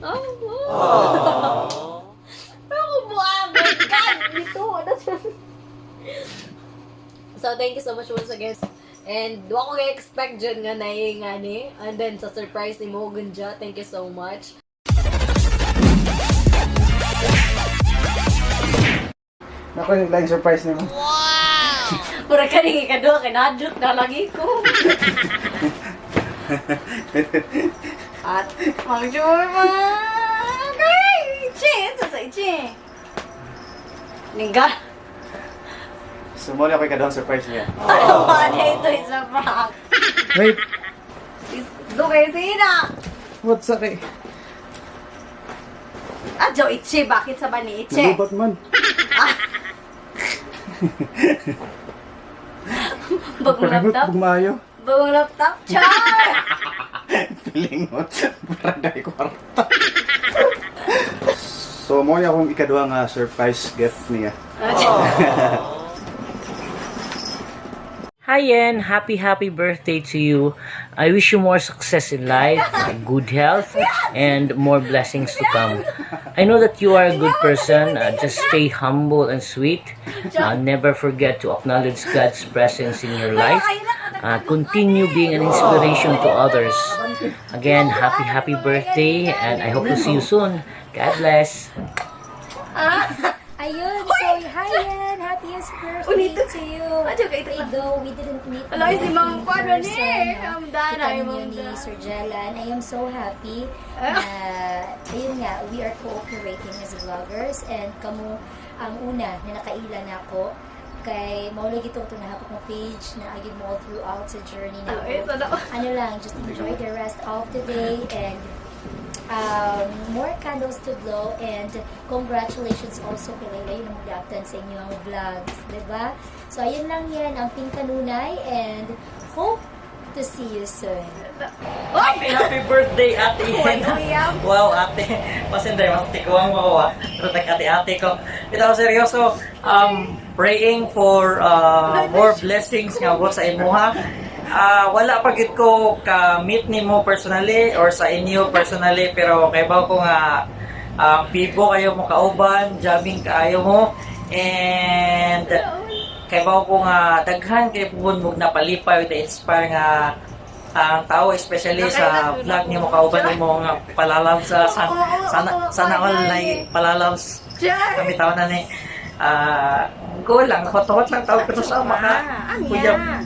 Oh. Pero buang, my God! Dito, ano siya? So, thank you so much once again. And wa ko expect dyan nga naay nga ni. And then, sa surprise ni mo, Gunja, thank you so much. Ako yung laing surprise nimo. Mura ka rin ikaduha, kinadlok na lagi ko. At, mag-jurma! Kay! Ichi! Sa sa ichi! Ningga! So mo ako ikaduhang surprise niya. Ano ba na ito isa prank? Wait, Do kayo sina! what's up eh? Adyo, ichi! Bakit sa ba ni ichi? Nalubat man. Bagong laptop? Pag maayo. Bagong laptop? Char! Piling mo. Para dahil kwarta. So mo akong ikaduha nga surprise gift niya. Hi Yen, happy happy birthday to you. I wish you more success in life, good health, and more blessings to come. I know that you are a good person. Just stay humble and sweet. Never forget to acknowledge God's presence in your life. Continue being an inspiration to others. Again, happy happy birthday, and I hope to see you soon. God bless. Ayun, so hi Yen! Happiest birthday to you! Adyo, kay ito. Although we didn't meet Ala, you si in Ma'am Kwan, ano person, eh. no? Ma'am Dana, Kita ay, ninyo Ma'am ni Dana. Sir Jelan. I am so happy na, ayun nga, we are cooperating as vloggers and kamo ang una na nakaila na ako kay mao lagi itong tunahapot mo page na agid mo all throughout sa journey na Ay, ako. Ano lang, just enjoy the rest of the day and more candles to blow and congratulations also kay Layla yung magdaptan sa inyong vlogs, di ba? So, ayun lang yan, ang Pink Kanunay and hope to see you soon. Happy, happy birthday, Ate Yen. Wow, ate. Pasinday, mas tikuang mo ah. Pero ate-ate ko. Ito, seryoso. Praying for more blessings nga abot sa imuha. Wala pa gid ko ka-meet nimo personally or sa inyo personally, pero kay ko nga bibo kayo mo kauban, jamming kaayo mo and kay ko nga daghan kay puhon mo napalipay with the inspire nga ang tao, especially sa vlog nimo kauban nimo nga palalabs sa sana sana all na palalabs kami tao na ni go lang hot lang tao pero sa maka kuya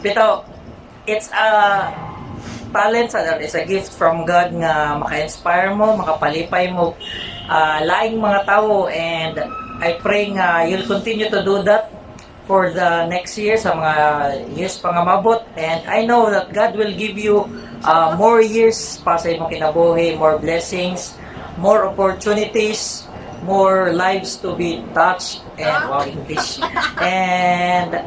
bitaw, it's a talent sa, it's a gift from God nga maka-inspire mo, makapalipay mo laing mga tao, and I pray nga you'll continue to do that for the next year, sa mga years pa nga mabot, and I know that God will give you more years pa sa imong kinabuhi, more blessings, more opportunities, more lives to be touched and wow, English, and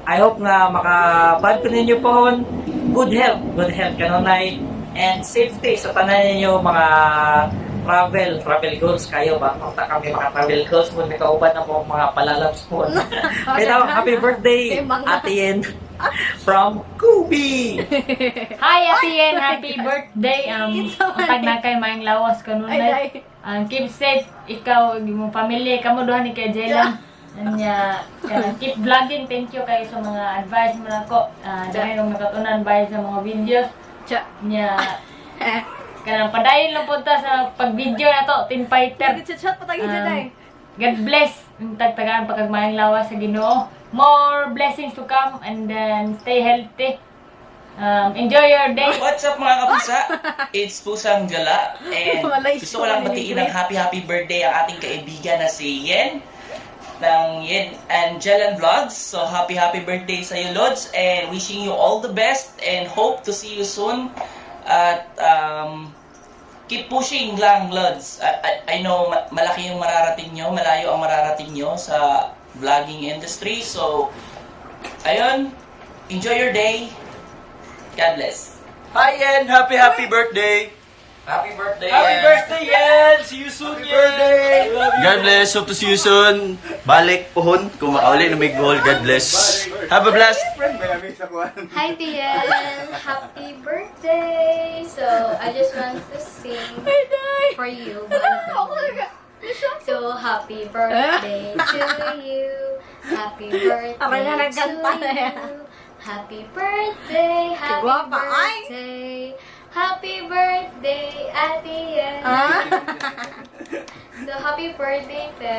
I hope nga makabad ko ninyo pohon. Good health, good health kanunay and safety sa tanan ninyo mga travel, travel goals kayo ba? Punta kami mga travel goals mo, may kauban na po mga palalabs po. Pero happy birthday, Ate Yen from Kubi! Hi, Ate Yen! Happy birthday! Ang tag na kay maayong lawas kanunay. Keep safe, ikaw, imong pamilya, kamo duha ni kay Jelan. Anya, kanang keep vlogging. Thank you kayo sa mga advice mo nako. Dahil nung nakatunan by sa mga videos. Nya, kanang padayon lang punta sa pag-video na to, Team Fighter. Chat pa tayo dyan ay. God bless. Ang tagtagaan pagkagmayang lawas sa Ginoo. More blessings to come and then stay healthy. Enjoy your day. What's up, mga kapusa? It's Pusang Gala and Walay gusto ko lang show, batiin ng happy happy birthday ang ating kaibigan na si Yen ng Yen and Jelan Vlogs. So happy happy birthday sa iyo, Lods, and wishing you all the best and hope to see you soon at keep pushing lang, Lods. I know malaki yung mararating nyo, malayo ang mararating nyo sa vlogging industry. So ayun, enjoy your day. God bless. Hi Yen! Happy happy birthday! Happy birthday! Happy birthday, Yen! See you soon, Yen! Love you! God bless. Hope to see you soon. Balik pohon kung makauli na may goal. God bless. Have a blessed Friend ba yami sa kuan? Hi, Tiel! Happy birthday! So, I just want to sing for you. So, happy birthday to you. Happy birthday Aray na, to nagkanta na yan. you. Happy birthday, happy Kagwapa, ay! birthday. Happy birthday, Ate Yen. Ah? So, happy birthday, Te.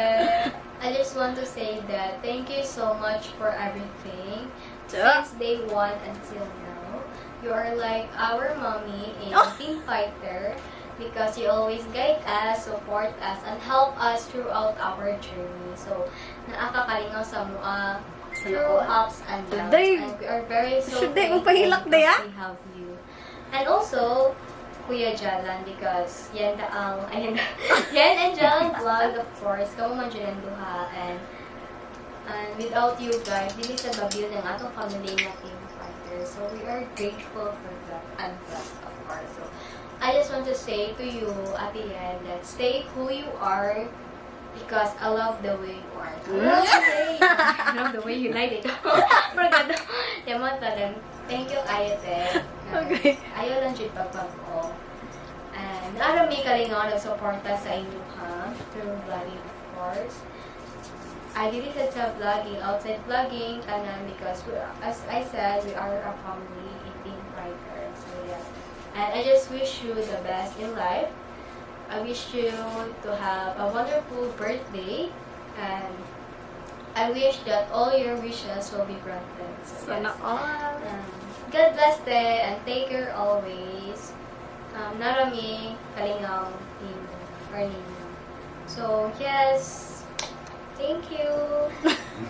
I just want to say that thank you so much for everything. Since day one until now, you are like our mommy in Team Fighter because you always guide us, support us, and help us throughout our journey. So, naakakalingaw sa mua through ups and downs. Day, And we are very so should day mo thankful pahilak, day, because ah? we have you. And also, Kuya Jalan, because yan ta ang, ayan, yan and Jalan Vlog, of course, kamo man dyan ang duha, and without you guys, dili sa babil ng atong family na Team Fighter. So, we are grateful for that and blessed, of course. So, I just want to say to you, Ate Yen, that stay who you are because I love the way you are. I love the way you are. I love the way you like it. Pero gano, yamo tanan. Thank you, Ayate. Okay. Ayaw lang jud pagpag-o. And arami kalingaw nagsuporta sa inyo ha, through vlogging, of course. I did it sa vlogging, outside vlogging, tanan, because we, as I said, we are a family, a Team Fighter. So yes. And I just wish you the best in life. I wish you to have a wonderful birthday and I wish that all your wishes will be granted. So, Sana yes. all. God bless te and take care always. Narami kalingaw nino or ninyo. So, yes, thank you.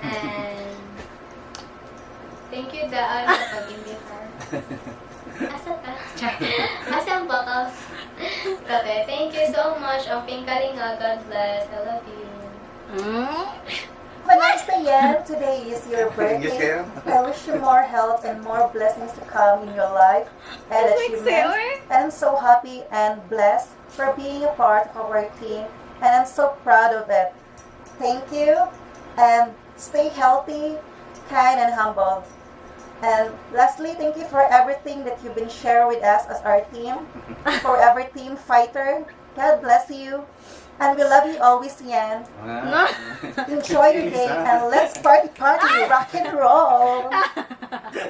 And thank you daan sa pag-imbitar. Asa ta? Char. Asa ang bakals? Grabe. Thank you so much. Ang ping kalinga. God bless. I love you. Have a nice day, Yen. Today is your English birthday. kayo? I wish you more health and more blessings to come in your life and achievements. And I'm so happy and blessed for being a part of our team, and I'm so proud of it. Thank you, and stay healthy, kind, and humble. And lastly, thank you for everything that you've been sharing with us as our team, for every Team Fighter. God bless you. And we love you always, Yen. Ah. Enjoy your day and let's party, party, rock and roll.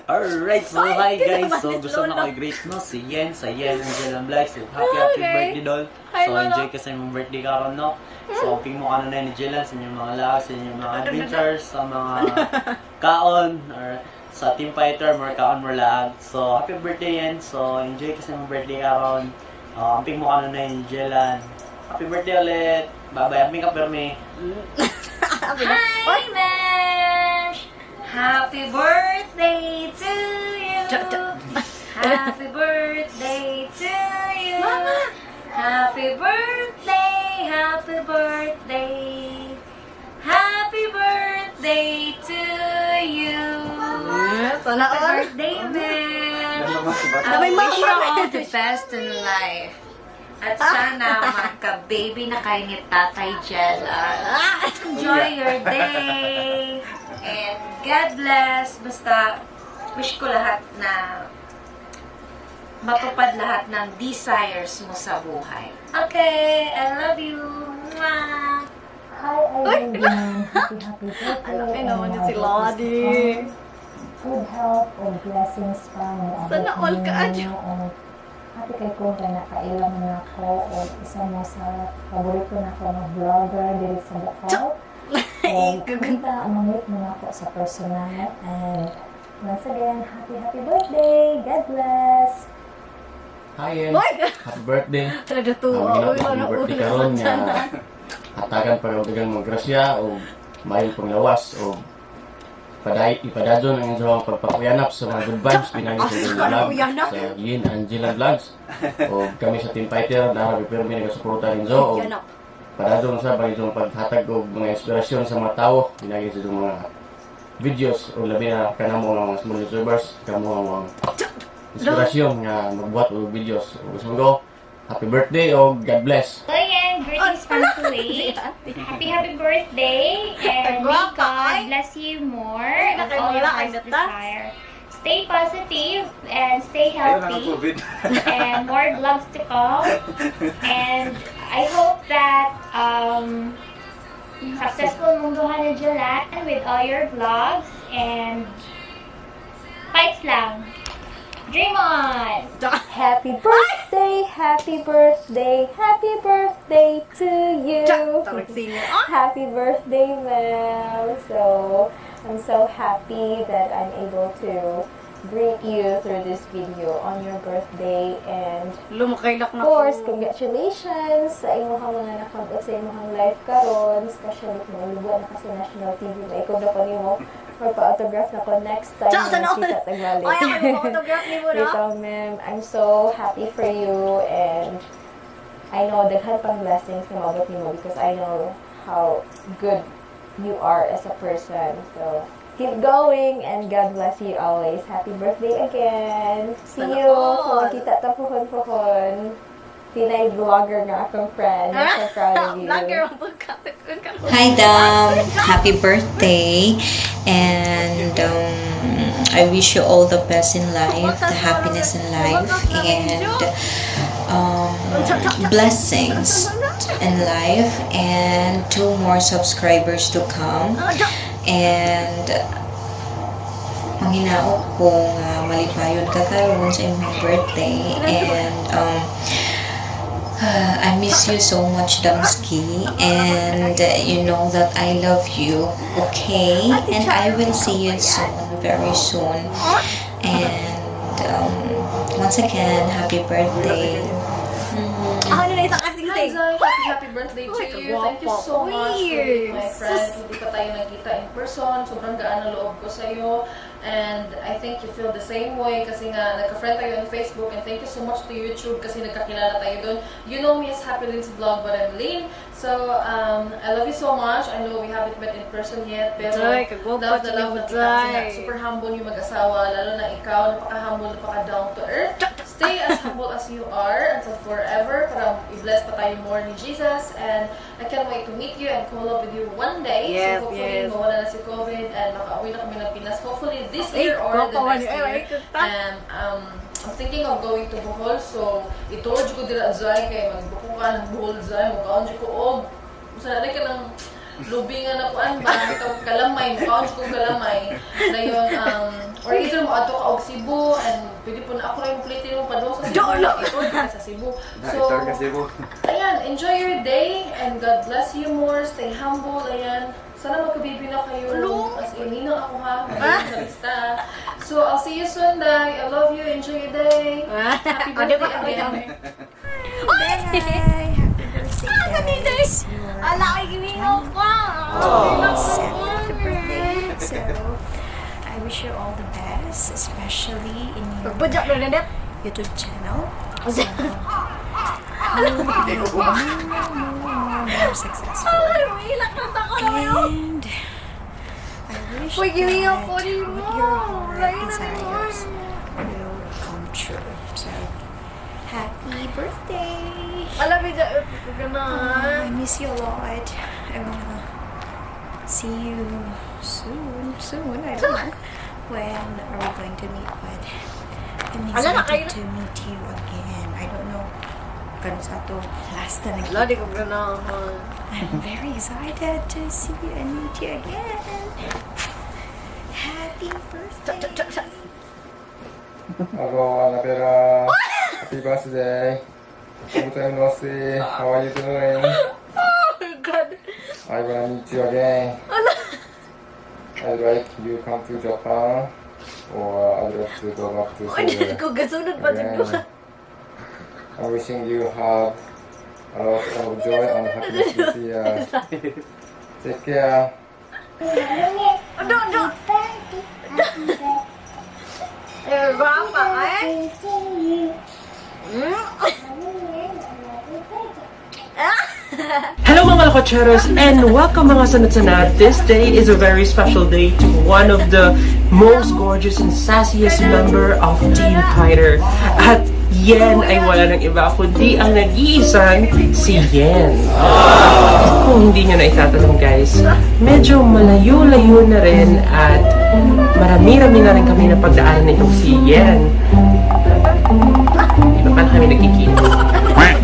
Alright, so hi guys. So naman gusto na lolo. ko i-greet no si Yen sa Yen Angel and Vlog. So happy happy birthday, doll. Hi, So Lolo. enjoy ka sa imong birthday karon, no. So hoping mo ka na ni Jelan sa inyong mga laos, sa inyong mga adventures, sa mga kaon or sa Team Fighter, more kaon, more laag. So happy birthday, Yen. So enjoy ka sa imong birthday karon. Amping mo ka na ni Jelan. Happy birthday ulit. Bye-bye. Amping ka permi. Hi, Mesh! Happy birthday to you! Happy birthday to you! Happy birthday! Happy birthday! Happy birthday to you! Sana Happy all. birthday, Mesh! Na may I wish you mama, all the best in life. At sana magka-baby na kayo ni Tatay Jella. Enjoy your day! And God bless! Basta, wish ko lahat na matupad lahat ng desires mo sa buhay. Okay, I love you! Mwah! Hi, Irene. Happy, happy birthday. Alam naman and yun si more Lodi. blessings to come. Good health and blessings pa. Moabot Sana all ka, ninyo. And happy kay ko kay nakailang na ako o isa mo sa paborito na ako nga vlogger diri sa Bukal. And kita mamit mo na ako sa personal and once again, happy happy birthday! God bless! Hi, Yen. Uy! Happy birthday. Talaga tuwa. Ang Uy, happy wala birthday ulo karon sa nga tiyan. hatagan pa og daghang magrasya o maayong panglawas o paday ipadadyon ang inyong pagpakuyanap sa mga good vibes pinagi sa inyong Asa, vlog kuyanap? sa Yin Angela Vlogs o kami sa Team Fighter na pirmi nagasuporta ninyo o Yanap. padadyon sa ang inyong paghatag og mga inspirasyon sa mga tawo pinagi sa inyong mga videos o labi na kanamo nga mga small YouTubers kamo nga mga inspirasyon nga magbuhat og videos. O gusto ko, happy birthday o God bless. Hi, Yen, greetings from Kuwait. Happy, happy birthday and may Guwapa, God ay. bless you more Ay, of all your nakaiwala ang heart's gata. desire. Stay positive and stay Ayaw na ng healthy COVID. And more vlogs to come. And I hope that successful mong duha ni Jalan with all your vlogs and fights lang. Dream on! Happy birthday, happy birthday, happy birthday to you. Happy birthday, ma'am. So, I'm so happy that I'm able to greet you through this video on your birthday and Lumakaylak of na course, ko. Congratulations sa imong mga nakabot sa imong life karon, especially kung maluwa na ka sa national TV. Maikog na ko nimo, magpa-autograph na ko next time Tsa, na sana all. makita tagbalik. Ay, ako yung autograph nimo, no? Dito, ma'am, I'm so happy for you and I know daghan pang blessings na maabot nimo because I know how good you are as a person. So, keep going and God bless you always. Happy birthday again. See Sana you. all. Kung makita ta puhon-puhon. Pinay vlogger nga akong friend. I'm so proud of you. Vlogger ang pagkatakon ka. Hi, Dam! Happy birthday! And I wish you all the best in life, the happiness in life, and blessings in life, and two more subscribers to come. And manghinaot ko nga malipayon ka karon sa imong birthday and I miss you so much, Damski, and you know that I love you, okay? And I will see you soon, very soon. And once again, happy birthday. Ano na isang kasing Hi, Zoe! Happy, happy birthday to Uy, you. Thank you so kagwapa. much for being my Uy, friend. sus. Hindi pa tayo nagkita in person. Sobrang gaan ang loob ko sa'yo. And I think you feel the same way kasi nga nagka-friend tayo on Facebook, and thank you so much to YouTube kasi nagkakilala tayo doon. You know me as Happy Lynn's Vlog, but I'm Lynn. So, I love you so much. I know we haven't met in person yet, pero Joy, kagwapa love na love na kita kasi nga Joy. super humble yung mag-asawa, lalo na ikaw, napaka-humble, napaka-down to earth. Stay as humble as you are until forever para i-bless pa tayo more ni Jesus. And I can't wait to meet you and collab with you one day. So hopefully, mawala na si COVID and makauwi na kami ng Pinas. Hopefully this Ay, year or the gwapa next man. Ay, year. ay, kanta. And I'm thinking of going to Bohol. So, itour ko dira, Zay, kay magbuko ka ng Bohol, Zay. Magkaon ko og sa ka ng lubingan na kuan ba, ito kalamay, makaon ko kalamay. Dayon, or either mo adto ka og Cebu and pwede po na ako rin plate mo padung sa Cebu, itour ka sa Cebu. So, Ito kasi mo. Ayan, enjoy your day and God bless you more. Stay humble, ayan. Sana magkabibi na kayo. As in, ninang ako ha. Magaling sa lista. So, I'll see you soon, Day. I love you. Enjoy your day. Happy Ah, di ba? birthday again. Bye! Happy birthday, guys. Ala, ay, gimingaw pa! Seventh birthday. So, I wish you all the best, especially in your Pagbudyak na nanip. YouTube channel. So, you will be more, more, more, more successful. Ay, umiilak na tako na kayo. And I wish Uy, gimingaw that ko ni mo. what your heart Layo na ni mo. desires will come true. So, happy birthday! Alam mo, ganahan. I miss you a lot. I wanna see you soon. Soon, I don't know when are we going to meet, but I'm Ala na kayo. excited to meet you again. I don't know kung sa to last na Ala, nagkita. di ko ganahan. I'm very excited to see you and meet you again. Happy birthday! Hello, Annabella. Happy birthday. Long time no see. How are you doing? Oh, God. I wanna meet you again. I'd like you come to Japan or I'd like to go back to Ay, Seoul. ko gasunod pa Again. dito. I'm wishing you have a lot of joy and happiness this year. Take care. No, no. Eh, guwapa, eh? Hello, mga lakotseros, and welcome, mga sanat-sanat. This day is a very special day to one of the most gorgeous and sassiest member of Team Fighter. At Yen ay wala ng iba kundi ang nag-iisang si Yen. Kung hindi nyo na itatanong, guys, medyo malayo-layo na rin at marami-rami na rin kami na pagdaanan nitong si Yen. Di ba paano kami nagkikita?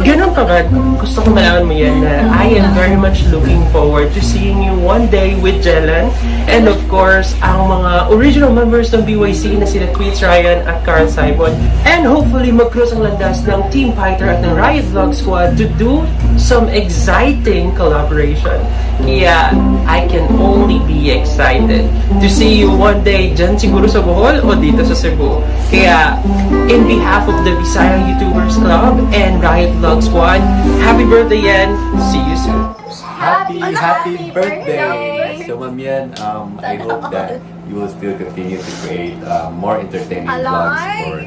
Ganun pa ba? Gusto ko malaman mo yan na I am very much looking forward to seeing you one day with Jelan. And of course, ang mga original members ng BYC na sila Tweets Ryan at Carl Simon. And hopefully, mag-cross ang landas ng Team Fighter at ng Riot Vlog Squad to do some exciting collaboration. Kaya, I can only be excited to see you one day dyan siguro sa Bohol o dito sa Cebu. Kaya, in behalf of the Bisaya YouTubers Club and Riot Vlog Squad, happy birthday, Yen! See you soon! Happy, happy birthday! So, Ma'am Yen, I hope that you will still continue to create more entertaining vlogs for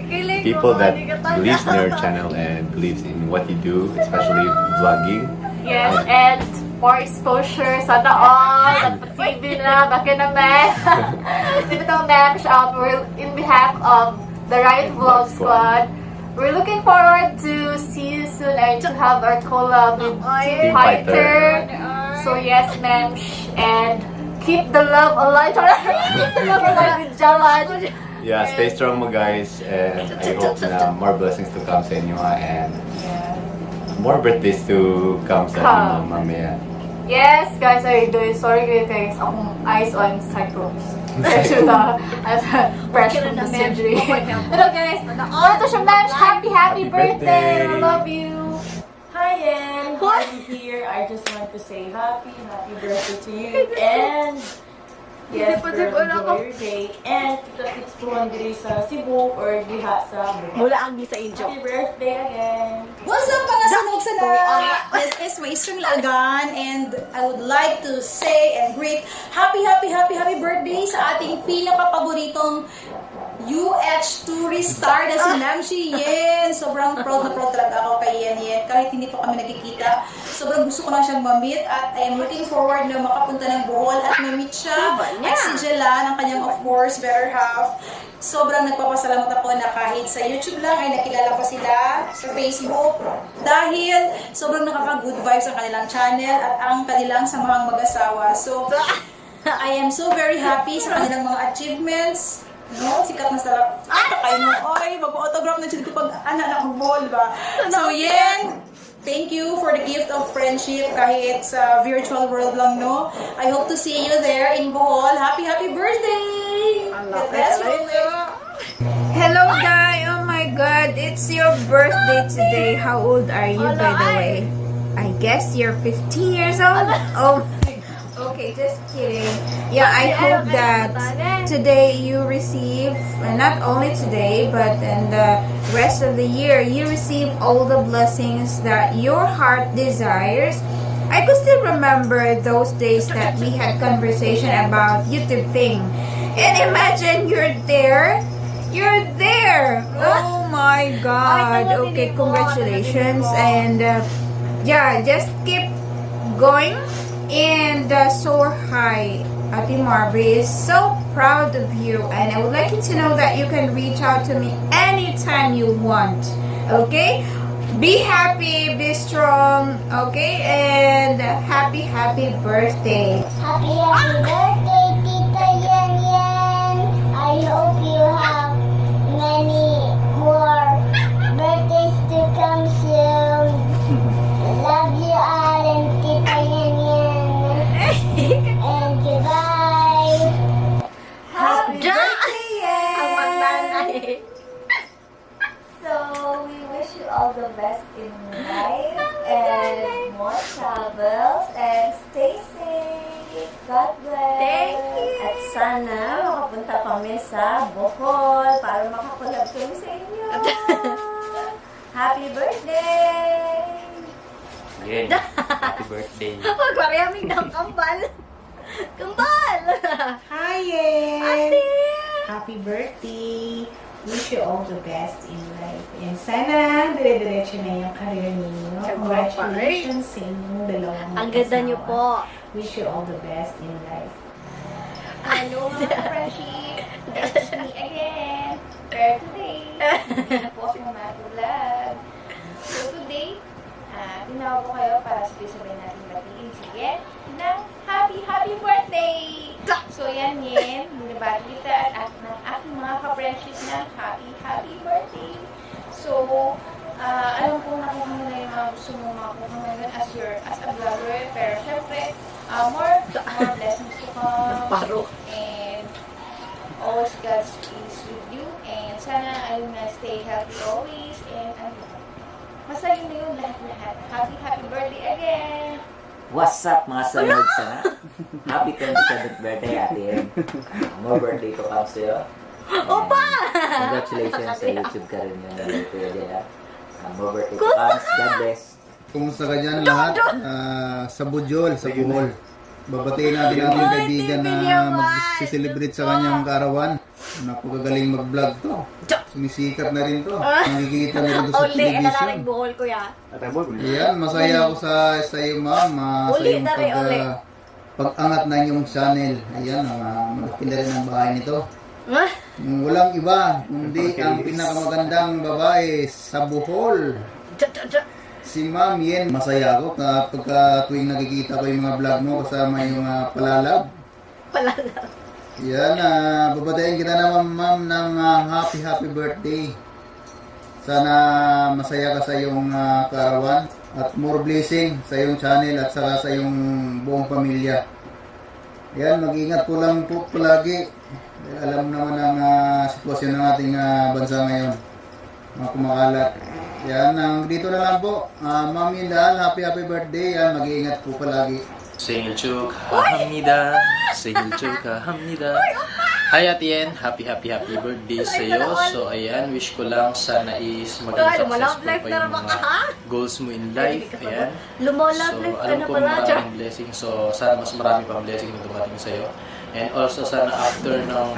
people that believes in your channel and believes in what you do, especially vlogging. Yes, and more exposure sana all. TV na, baka naman. Di ba ito, ma'am? We're in behalf of the Riot Vlog Squad. We're looking forward to see you soon and to have our collab with Team Team Fighter. So yes, ma'am, and keep the love alive. Keep the love alive with Jalan. Yeah, stay strong mo guys, and I hope na more blessings to come sa inyo ah, and more birthdays to come sa inyo, Come. mamaya. Yes, guys, I do. Sorry guys, akong eyes on cyclops. Fresh na. I'm fresh from the surgery. Pero guys, ano to siya, ma'am? Happy, happy birthday! I love you! Hi, Yen! I'm here. I just want to say happy, happy birthday to you. And yes, Hindi pa girl, din wala enjoy your day. And kita-kits po ang diri sa Cebu or diha sa Bohol. Mula ang sa injo. Happy birthday again! What's up, mga sanok-sana? This is Waistring Lagan and I would like to say and greet happy, happy, happy, happy birthday sa ating pinakapaboritong UH tourist star na si Namshi Yen. Sobrang proud na proud talaga ako kay Yen Yen. Kahit hindi pa kami nagkikita, sobrang gusto ko lang siyang ma-meet at I am looking forward na makapunta ng Bohol at ma-meet siya. At si Jelan, ang kanyang of course, better half. Sobrang nagpapasalamat ako na kahit sa YouTube lang ay nakilala ko sila sa Facebook dahil sobrang nakaka-good vibes ang kanilang channel at ang kanilang samahang mag-asawa. So, I am so very happy sa kanilang mga achievements. No? Sikat na sa kayo mo. Oy, mag-autograph na siya ko pag anak na ball ba? So, Yen, thank you for the gift of friendship kahit sa virtual world lang, no? I hope to see you there in Bohol. Happy, happy birthday! God bless you always. Hello, guy. Oh my God, it's your birthday today. How old are you, by the way? I guess you're 15 years old. Oh my. Okay, just kidding. Yeah, I hope that today you receive, and not only today, but in the rest of the year, you receive all the blessings that your heart desires. I could still remember those days that we had conversation about YouTube thing. And imagine you're there. You're there. Oh my God. Okay, congratulations. And yeah, just keep going and soar high. Ate Marby is so proud of you, and I would like you to know that you can reach out to me anytime you want. Okay? Be happy, be strong, okay? And happy, happy birthday. Happy, happy birthday, Tita Yen Yen. I hope you have many more birthdays to come soon. Love you all and Tita Yen Yen. And goodbye. Happy birthday, Yen! Ang magtanay. So, we wish you all the best in life and more travels and stay safe. God bless. Thank you. At sana makapunta kami sa Bohol para maka-collab kami sa inyo. Happy birthday! Yen, happy birthday. Magpariyamig ng kambal. Kambal! Hi, Yen! Ate! Happy birthday! Wish you all the best in life. And sana dire-diretso na yung career ninyo. Congratulations sa inyong dalawang Ang ganda niyo po. Wish you all the best in life. Hello, mga freshie. It's me again. Pero today, hindi na po ako mag-vlog. So today, tinawag ko kayo para sabay-sabay natin batiin si Yen ng happy, happy birthday! So yan, Yen, binabati kita at ng aking mga ka-friendship ng happy, happy birthday! So, alam kong nakuha mo na yung mga gusto mo makuha ngayon as a vlogger. Pero syempre, more blessings to come. Paro. And always God is with you. And sana ayun na, stay healthy always. And ano, basta yun na yun lahat-lahat. Happy, happy birthday again! What's up, mga sunod sana? Happy 27th birthday, Ate Em. More birthday to come sa'yo. Opa! Congratulations sa YouTube ka rin yun, Kuya Jela. More birthday to come. God bless. Kumusta ka dyan lahat? Sa Bujol, sa Bohol. Babatiin natin ang ating kaibigan na mag-celebrate sa kanyang kaarawan. Napakagaling mag-vlog to. Sumisikat na rin to. Nakikita na rin to sa Uli, television. nalaring buhol, kuya. Ayan, masaya ako sa iyo, ma'am. Sa Uli iyong na rin, uli. Pag-angat na inyong channel. Ayan, malaki na rin ang bahay nito. Yung walang iba, kundi ang pinakamagandang babae sa Bohol. Si Ma'am Yen, masaya ako na pagka tuwing nakikita ko yung mga vlog mo kasama yung palalab. Palalab. Yan, babatiin kita naman, ma'am, ng happy happy birthday. Sana masaya ka sa iyong kaarawan at more blessing sa iyong channel at saka sa iyong buong pamilya. Yan, mag-ingat po lang po palagi. Dahil alam naman ang sitwasyon ng ating bansa ngayon. Mga kumakalat. Yan, ang dito na lang po. Ma'am Yindal, happy happy birthday. Yan, mag-iingat po palagi. 생일 축하합니다. 생일 축하합니다. Hi, Ate Yen, happy happy happy birthday sa iyo. So ayan, wish ko lang sana is maging Ay, lumalove successful life pa na yung naman mga ka, ha? goals mo in life. Ayan. Lumalove So life ka alam na ko pala, Char. maraming blessing. So sana mas marami pang blessing na dumating sa iyo. And also sana after ng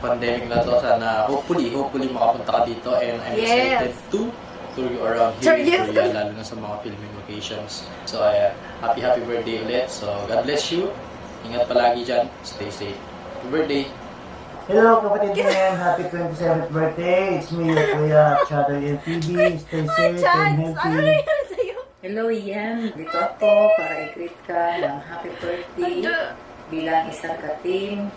pandemic na to, sana hopefully, hopefully makapunta ka dito and I'm excited to tour you around here Sure, in yes. Korea, lalo na sa mga filming locations. So, ayan, happy happy birthday ulit. So, God bless you. Ingat palagi dyan. Stay safe. Happy birthday! Hello kapatid Yen, happy 27th birthday. It's me, your Kuya Shadow LTV. Stay safe and healthy. Hello, Ian. Dito ako para i-greet ka ng happy birthday bilang isang ka-team.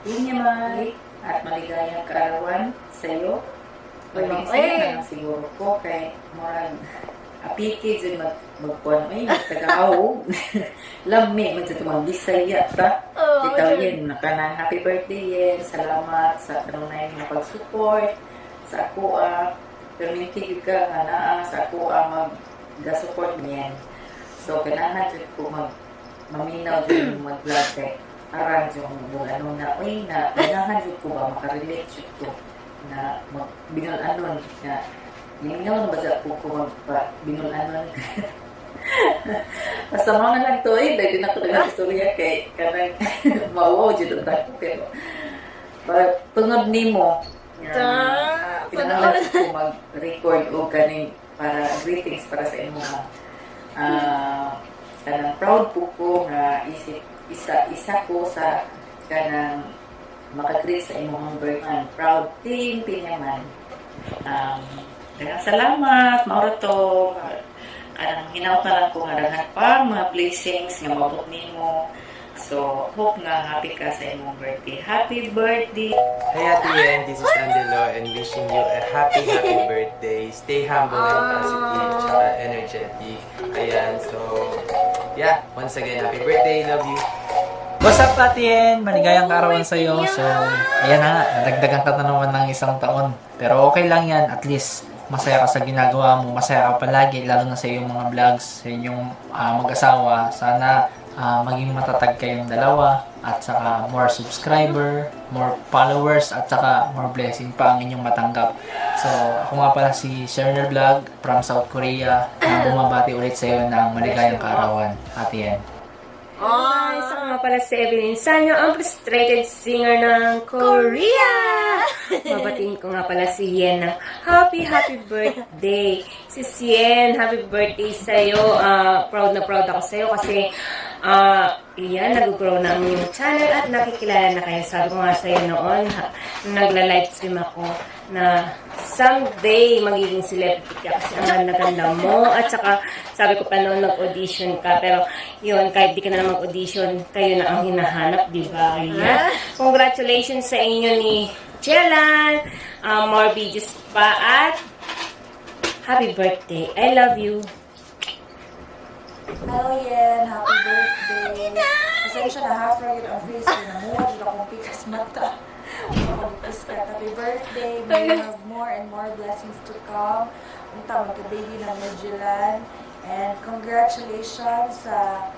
Team Yamay at maligayang kaarawan sa iyo. Maging saya na lang siguro ko kay murag apiki dyan magkuan ay magtagaw. Lami man sa tumang Bisaya ta. Oo, Bitaw sure. Yen, naka happy birthday, Yen. Salamat sa kanunay nga pag-support sa ako ah. Pero minti gyud ka nga naa sa ako mag ga-support niyan. So ganahan jud ko mag maminaw jud mag-vlog kay aran jud mo ano na uy na ganahan jud ko ba makarelate jud ko na mag binul-anon na gimingaw na ba sa po ko mag binul-anon. Basta mo na lang to eh, dahil din ako nag-istorya kay kanang mawaw jud ang ako pero but tungod nimo nga kinahanglan ko mag-record og kaning para greetings para sa imo nga kanang proud po ko nga isip isa isa ko sa kanang makagreet sa imong birthday. Proud team Pinyaman. Daghang salamat, mao ra to. Kanang hinaut na lang ko nga daghan pa mga blessings nga maabot nimo. So, hope nga happy ka sa imong birthday. Happy birthday! Hi, Ate Yen, this is Angelo and wishing you a happy, happy birthday. Stay humble and positive, tsaka energetic. Ayan, so, yeah, once again, happy birthday. Love you. What's up, Ate Yen? Maligayang kaarawan sa'yo. So, ayan na nga, nadagdagan ka na naman ng isang taon. Pero okay lang yan, at least masaya ka sa ginagawa mo, masaya ka palagi, lalo na sa iyong mga vlogs, sa inyong mag-asawa. Sana maging matatag kayong dalawa at saka more subscriber, more followers, at saka more blessing pa ang inyong matanggap. So, ako nga pala si Sherner Vlog from South Korea na bumabati ulit sa iyo ng maligayang kaarawan, Ate Yen. Hello guys, ako nga pala si Evelyn Sanyo, ang frustrated singer ng Korea! Babatiin ko nga pala si Yen ng happy, happy birthday! Si Yen, happy birthday sa'yo. Proud na proud ako sa'yo kasi Yan, nag-grow na ang inyong channel at nakikilala na kayo. Sabi ko nga sa'yo noon, ha, nung nagla-livestream ako, na someday magiging celebrity ka kasi ang ganda-ganda mo. At saka, sabi ko pa noon, mag-audition ka. Pero yun, kahit di ka na mag-audition, kayo na ang hinahanap, di ba? Ayan. Congratulations sa inyo ni Jelan. More videos pa at happy birthday. I love you. Hello, Yen. Happy birthday. Pasensya na half right ang face ko. Namuha dyan akong pikas mata. Ako ka. Happy birthday. May you have more and more blessings to come. Unta magka-baby na Magellan. And congratulations sa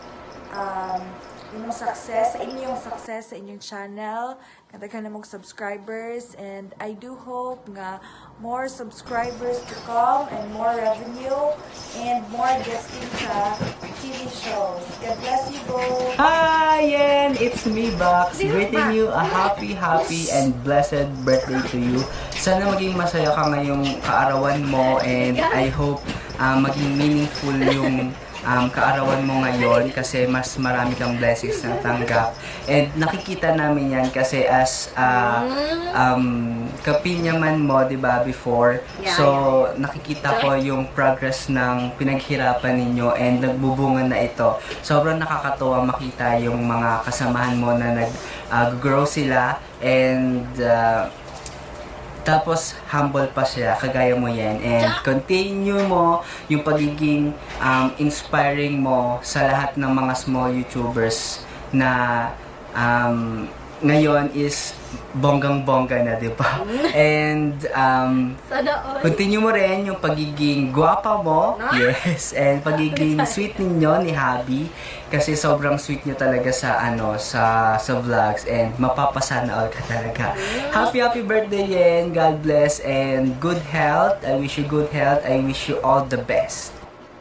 inyong success, sa inyong success sa inyong channel. Kadaghan na mong subscribers and I do hope nga more subscribers to come and more revenue and more guesting sa TV shows. God bless you both. Hi, Yen! It's me, Bax. Greeting you a happy, happy, and blessed birthday to you. Sana maging masaya ka ngayong kaarawan mo and I hope maging meaningful yung kaarawan mo ngayon kasi mas marami kang blessings na tanggap. And nakikita namin yan kasi as kapinyaman mo, di ba, before. So, nakikita ko yung progress ng pinaghirapan ninyo and nagbubunga na ito. Sobrang nakakatuwa makita yung mga kasamahan mo na nag-grow sila and tapos humble pa siya, kagaya mo yan. And continue mo yung pagiging inspiring mo sa lahat ng mga small YouTubers na ngayon is bonggang-bongga na, di ba? And Sana all. continue mo rin yung pagiging gwapa mo. Yes. And pagiging sweet ninyo ni Habi kasi sobrang sweet nyo talaga sa ano sa vlogs and mapapasana all ka talaga. Happy, happy birthday, Yen. God bless and good health. I wish you good health. I wish you all the best.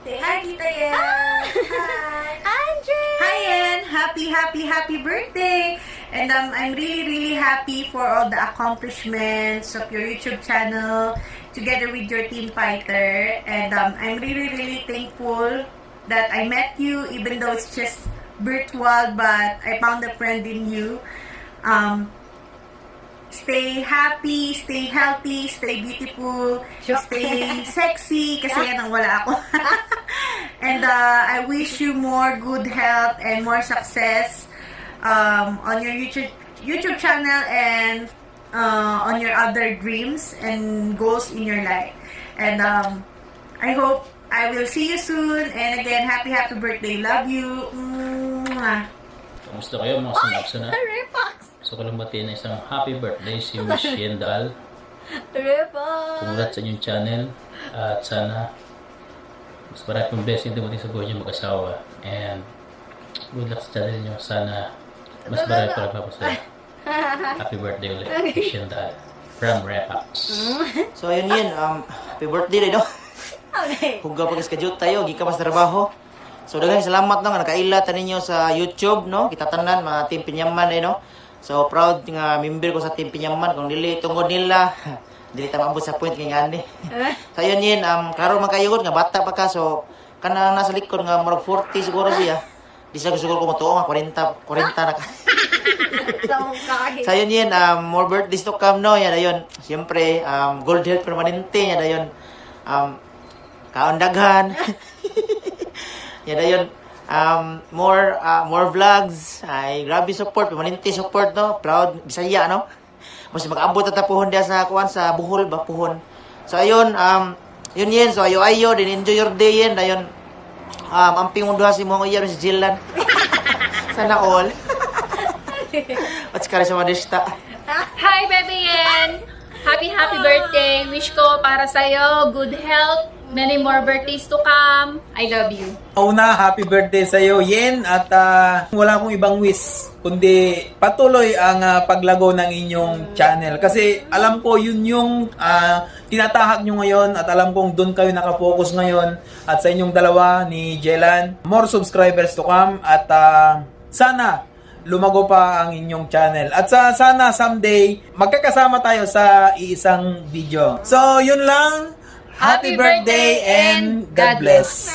Hi, Tita Yen! Hi! Andre! Hi, Yen! Happy, happy, happy birthday! And I'm really, really happy for all the accomplishments of your YouTube channel together with your team fighter. And I'm really, really thankful that I met you, even though it's just virtual, but I found a friend in you. Stay happy, stay healthy, stay beautiful, stay sexy, kasi yan ang wala ako. And I wish you more good health and more success on your YouTube channel and on your other dreams and goals in your life. And I hope I will see you soon. And again, happy, happy birthday. Love you. Mwah. Kamusta kayo, mga sinapsana? Repax! Gusto ko lang batiin ng isang happy birthday si Miss Yen Daal. Repax! Congrats sa inyong channel at sana mas marami pang blessing dumating sa buhay niyo mag-asawa. And good luck sa channel niyo. Sana mas marami pa nagpapasaya. Happy birthday ulit, Miss Yen Daal. From Repax. So ayun yun, happy birthday rin, no? Okay. Hugaw pag schedule tayo, gikan pa sa trabaho. So daghang salamat, no, nga nakaila ta ninyo sa YouTube, no? Kita tanan mga Team Pinyaman eh, no? So proud nga member ko sa Team Pinyaman. Kung dili tungod nila, dili ta maabot sa point nga ngani. So ayun yun, klaro man kayo nga bata pa ka, so kanang nasa likod nga murag 40 siguro siya. Di sa siguro ko motuo nga 40 40 na ka. So ayun yun, more birthdays to come, no? Yan ayun. Siyempre, gold health permanente yan ayun. Kaon daghan. Yan ayun. More vlogs. Ay grabe support, permanente support, no. Proud Bisaya, no. Mas mag-abot ta puhon diya sa kuan sa Bohol ba, puhon. So ayun, yun yun. So ayo ayo din, enjoy your day yun. Ayun. Amping mo duha si mo ang si Jillan. Sana all. What's kare sa madista? Hi, Baby Yen! Happy, happy birthday! Wish ko para sa'yo, good health, many more birthdays to come. I love you. Una, happy birthday sa iyo, Yen. At wala akong ibang wish kundi patuloy ang paglago ng inyong channel. Kasi alam ko yun yung tinatahak nyo ngayon at alam kong doon kayo nakafocus ngayon at sa inyong dalawa ni Jelan. More subscribers to come at sana lumago pa ang inyong channel. At sana someday magkakasama tayo sa iisang video. So, yun lang. Happy birthday and God bless.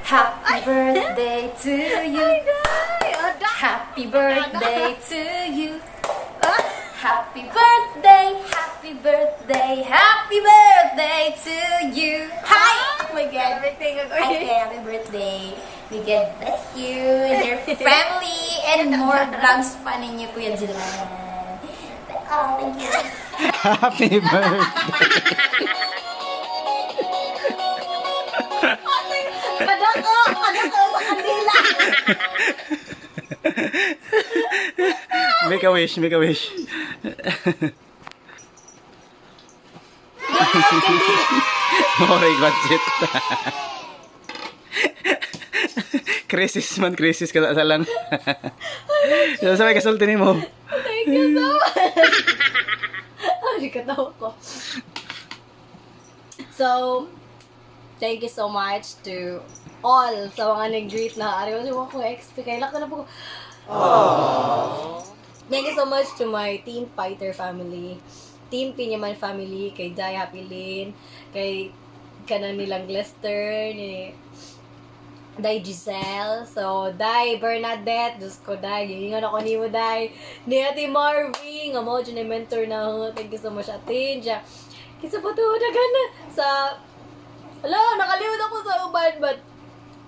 Happy birthday to you. Happy birthday to you. Happy birthday, happy birthday, happy birthday to you. Hi! Oh my God. Hi, happy birthday. May God bless you and your family and more vlogs pa ninyo, Kuya Jilan. That's all. Thank you. Happy birthday! Padako! Padako sa kandila! Make a wish, make a wish. Moray budget. Crisis man, crisis ka sa lang. Sa may kasulti nimo. Thank you so much! Ay, katawa ko. So, thank you so much to all sa mga nag-greet na ari ko ko XP kailan ko na po. Thank you so much to my Team Fighter family, Team Pinyaman family, kay Jai Happy Lane, kay kanan nilang Lester, ni Day Giselle, so Day Bernadette, Diyos ko Day, giingon ako nimo Day, ni Ate Marvy, nga mo dyan mentor na ako. Thank you so much Ate Inja. Kisa pa to, daghan na sa, ala, nakalimot ako sa uban, but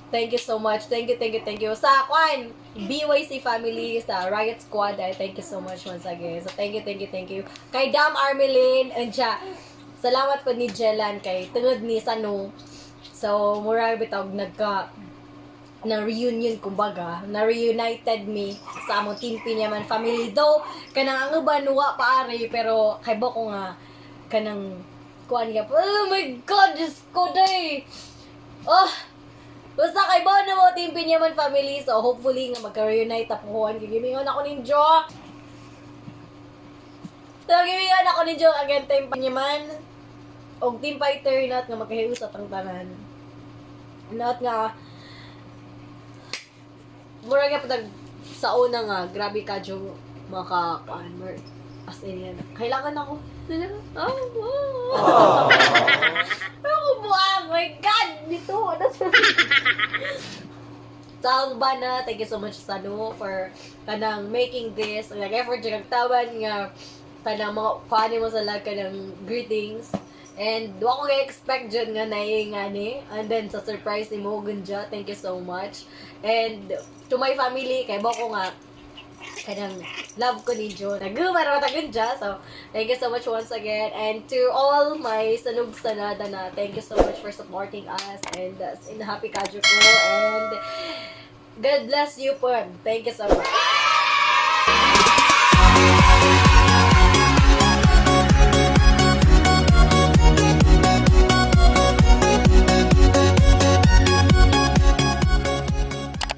thank you so much. Thank you, thank you, thank you. Sa kwan, BYC family, sa Riot Squad, ay, thank you so much once again. So, thank you, thank you, thank you. Kay Dam Armelin, and siya, salamat po ni Jelan, kay tungod ni Sanu. So, mura bitaw nagka na reunion kumbaga, na reunited me sa among Team Pinyaman family. Though, kanang ang uban wa pa ari, pero kay ko nga, kanang kuan nga, oh my God, Diyos ko, day! Oh, basta kay ba na mo Team Pinyaman family, so hopefully nga magka-reunite tapuhan. Gigimingon ako ninyo. So, gimingon ako ninyo again, Team Pinyaman. Og Team Fighter, not nga magkahiusap ang tanan. Not nga, mura nga patag sa una nga, grabe ka yung maka, kuan, as in yan. Kailangan ako. Oh, oh. Ako buang, my God! Dito, ano siya? Sa ba na, thank you so much Sanu for kanang making this. Like effort jud kag tawan nga kanang mga kuan mo sa lag kanang greetings. And wa ko ga-expect jud nga naay nga ni. And then sa surprise ni mo gunja, thank you so much. And to my family, kay ko nga kanang love ko ninyo. Nagumara matagun dya. So, thank you so much once again. And to all my sanog sanada na, thank you so much for supporting us. And in happy kadyo ko. And God bless you po. Thank you so much.